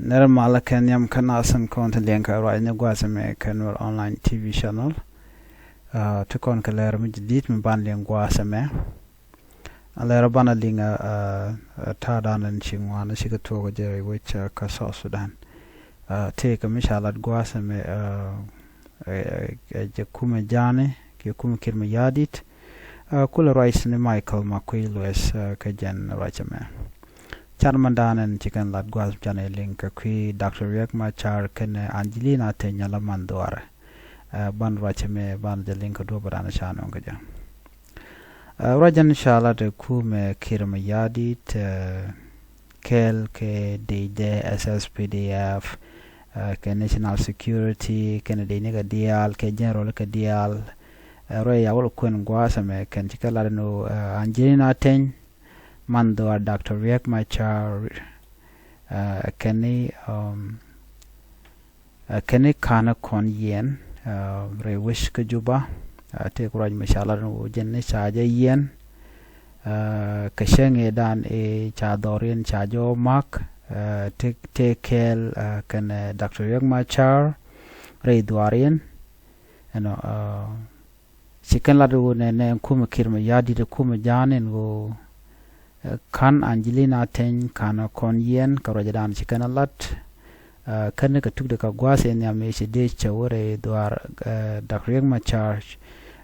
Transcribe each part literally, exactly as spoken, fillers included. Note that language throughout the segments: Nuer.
Nɛrɛ malä kɛ nhiam kä nath tin kɔn ti liɛŋ kɛ ruac ni gua̱a̱th ɛmɛ kɛ Nuer online T V channel. Ti kɔn kɛ lɛr mi jadid mi ban liɛŋ gua̱a̱th ɛmɛ. A lɛr banɛ liŋ a ta̱a̱ dan in ci ŋuan ci kɛ tuɔk jɛ wec kä South Sudan. Tëëkɛ mi ca lat gua̱a̱th ɛmɛ ɛ jɛ kumɛ ja̱a̱ni kiɛ kumɛ Kiir Mayardit. Kulɛ ruac ni Michael Makuei Lueth kɛ jɛn ruac ɛmɛ. Can mɛn dan in ci kɛn lat gua̱a̱th canɛ liŋ kɛ kui̱ Doctor Riek Machar kɛnɛ Angelina Teny ala man dhuaarɛ. Ban ruac ɛmɛ ban jɛ liŋ kɛ duɔ̱p dan ca nöŋ kɛ jɛ. Ruac in ca lat ɛ kumɛ Kiir Mayardit kɛɛl kɛ dec dɛ S S P D F kɛ National Security kɛnɛ dec ni kɛ diaal kɛ general kɛ diaal. Ruac ya wä lɛ kuɛn gua̱a̱th ɛmɛ kɛn ci kɛ lat ɛn ɣöö Angelina Teny man dhuaar Doctor Riek Machar kɛn ni kɛn ni ka̱n kɔn yiɛn rɛy wec kä Juba. Tëëk ruac mi ca lat ɛn ɣöö jɛn ni ca jɛ yiɛn kɛ cäŋ ëë dan ëë ca dhɔriɛn ca jɛ ɔ ma̱k. Tëëk kɛɛl kɛnɛ Doctor Riek Machar rɛy dhuaariɛn. Ɛnɔ ci kɛn lat ɣöö nɛ nɛ kumɛ Kiir Mayardit kumɛ ja̱a̱n in ɣöö ka̱n Angelina Teny ka̱n kɔn yiɛn kɛ ruacdan ci kɛn lat. Kɛn kɛ tukdɛ kɛ gua̱a̱th in nhiam i̱ ci dee cɛ wä rɛy dhuaar Doctor Riek Machar.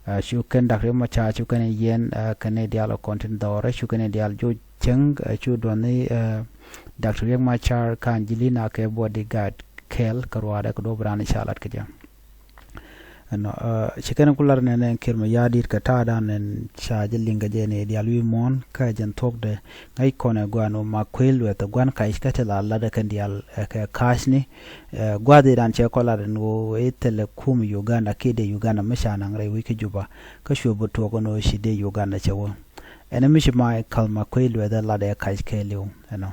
Cu kɛn Doctor Riek Machar cu kɛn yiɛn kɛn diaal kɔn tin dhɔrɛ cu kɛn diaal joc cäŋ cu duɔ̱ni Doctor Riek Machar kä Angelina kɛ bodyguard kɛɛl kɛ ruaadɛ kɛ duɔ̱p dan ca lat kɛ jɛ. Ɛnɔ ci kɛn ku lar nɛn ɛn Kiir Mayardit kɛ ta̱a̱ dan ɛn ca jɛ liŋ kɛ jɛ ni diaal wi̱i̱ muɔ̱ɔ̱n kä jɛn thuɔ̱kdɛ ŋäc kɔn ɛ gua̱a̱n ɔ Makuei Lueth ɛ gua̱n kac kä te la lat ɛ kɛn diaal ɛ kɛ ka̱a̱cni. Gua̱a̱th i̱ dan cɛ kɔ lat ɛn ɣöö i̱ thilɛ kum Uganda kiɛ dee Uganda mi ca naŋ rɛy wec kä Juba kä cuɛ bi tuɔɔk ɛn ɣöö ci dee Uganda cɛ wä. Ɛn mi ci Michael Makuei Lueth ɛ lat ɛ kac kɛɛliw ɛnɔ.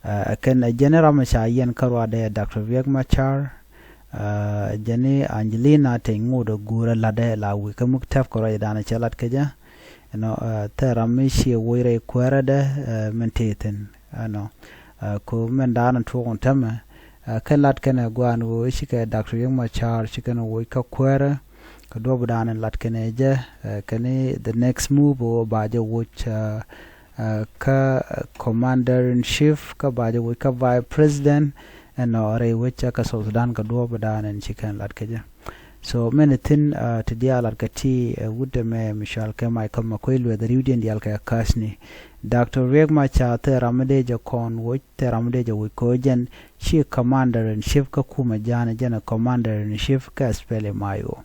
Ɛ kɛn ɛ jɛn ram ca yiɛn kä ruaadɛ Doctor Riek Machar. Ɛ jɛn i̱ Angelina Teny ŋot ɛ guur ɛ latdɛ la wi̱i̱ kä muk tɛp kɛ ruacdan cɛ lat kɛ jɛ. Ɛnɔ thɛ ram mi ciɛ woc rɛy kuäärädɛ min tëë thi̱n ɛnɔ. Ko mɛn daanɛ tuɔɔk ɛn tämɛ kɛn lat kɛn ɛ gua̱a̱n ɣöö cikɛ Doctor Riek Machar cikɛn woc kä kuäärä. Kɛ duɔ̱pdan in lat kɛn ɛ jɛ kɛn i̱ the next move ɣöö ba jɛ woc kä commander in chief kä ba jɛ woc kä vice president. Ɛnɔ rɛy wec kä South Sudan kɛ duɔ̱ɔ̱p dan ɛn ci kɛn lat kɛ jɛ. So mɛn thi̱n ti diaal lat kɛ ti wut ɛmɛ mi cɔal kɛ Michael Makuei Lueth riwdiɛn diaal kɛ ka̱a̱cni. Doctor Riek Machar thil ram mi dee jɛ kɔn woc thil ram mi dee jɛ woc kɛ ɣöö jɛn ci commander in chief kä kumɛ ja̱a̱n jɛn commander in chief kä SPLM IO.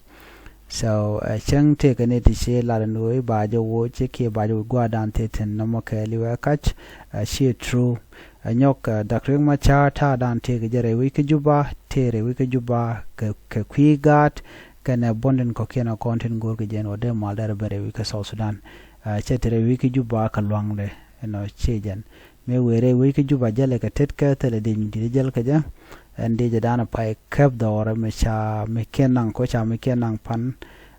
So ɛ cäŋ tëëkɛ ni ti ci lar ni wee ba jɛ woc ci kiɛ ba jɛ woc gua̱a̱r dan tëë thi̱n nɔmɔ kɛɛliw ɛ kac. Ɛ ci true ɛ nyɔk ɛ Doctor Riek Machar ta̱a̱ dan tëëkɛ jɛ rɛy wec kä Juba tëë rɛy wec kä Juba kɛ kui̱ gaat kɛnɛ buɔ̱ndin kɔ̱kiɛn ɛ kɔn tin go̱o̱r kɛ jɛn wä dee mal dɛr bɛ rɛy wec kä South Sudan. Ɛ cɛ tëë rɛy wec kä Juba kɛ lua̱ŋdɛ ɛnɔ ciɛ jɛn. Mëë wëë rɛy wec kä Juba jälɛ kɛ tetkɛ thilɛ dec mi di̱t jäl kɛ jɛ. Ɛn dec ɛ da̱a̱n ɛ pay käp dhɔrɛ mi ca mi kiɛn naŋ kɔ ca mi kiɛn naŋ pan.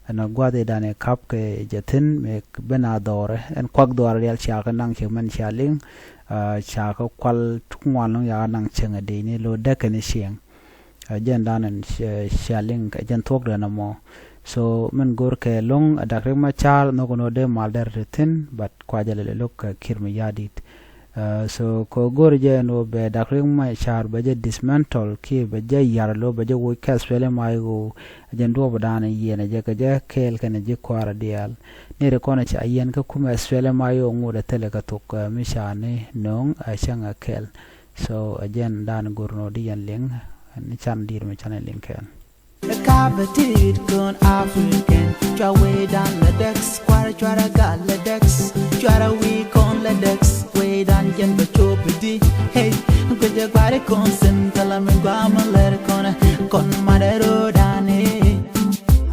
Ɛn ɛ gua̱th ɛ da̱a̱n ɛ ka̱p kɛ jɛ thi̱n mi ben a dhɔrɛ ɛn kuak dhɔrɛ rial ca kɛ naŋ cɛ mɛn ca liŋ. Ca kɛ kual tuk ŋuan lo̱ŋ ya naŋ cäŋ ɛ dec ni lo̱ däk kɛn cieŋ. Ɛ jɛn dan ɛn cia liŋ ɛ jɛn thuɔ̱kdɛ nɔmɔ. So min go̱r kɛ lo̱ŋ ɛ Doctor Riek Machar nhɔk ɛn ɣöö dee mal dɛr ti thi̱n but kua jɛ lɛ lo̱k kɛ Kiir Mayardit. So kɛ go̱r jɛ ɛn ɣöö bɛ Doctor Riek Machar bɛ jɛ dismantle kiɛ bɛ jɛ yar lo̱ bɛ jɛ woc kɛ SPLM IO. Ɛ jɛn duɔ̱ɔ̱p dan ɛn yiɛn ɛ jɛ kɛ jɛ kɛɛl kɛn ɛ ji̱ kua̱r ɛ diaal. Ni ri kɔn ɛ ca yiɛn kä kumɛ SPLM IO ŋot ɛ thilɛ kɛ thok mi ca ni no̱o̱ŋ ɛ cäŋ ɛ kɛɛl. So ɛ jɛn dan go̱r nɔ di yɛn liŋ ni can di̱i̱r mi can ɛ liŋ kɛn. Ɛ ka̱pɛ ti̱i̱t kön African cua wecdan lɛ dɛks kua̱r cuarɛ gal lɛ dɛks cuarɛ wi̱i̱ kɔn lɛ dɛks wecdan jɛn bɛ cop i̱di. Hey, guecɛ gua̱ri kɔn sen thilɛ mi gua̱a̱mä lɛr kɔn kɔn madɛ ro̱o̱dan i̱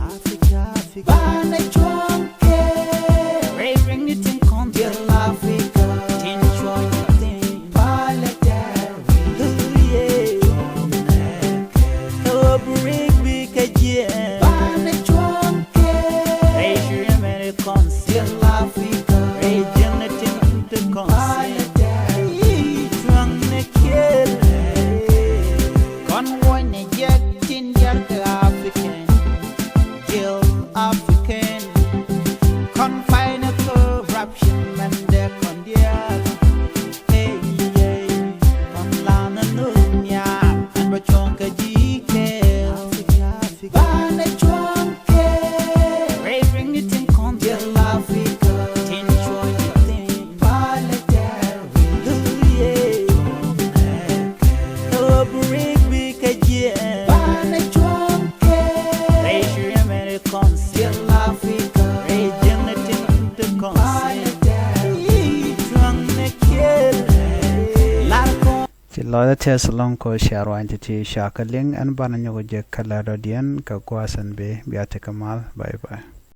Africa, Africa. Banɛ cuɔ̱ŋ kɛ Reverend ni tin kɔn diɛl Africa. Tin cuɔ̱ŋ tin palɛ tɛr. Hurry, yeah. Cuɔ̱ŋ nɛ kɛ. Lɔcdä tɛth ɛlɔ̱ŋ kɛ ɣöö cia ruaacni ti̱ti̱, ca kɛ liŋ. Ɛn banɛ nyɔk jek kɛ lät rɔ̱diɛn kɛ gua̱a̱th ɛn, bia, bia tekɛ mal. Bye bye.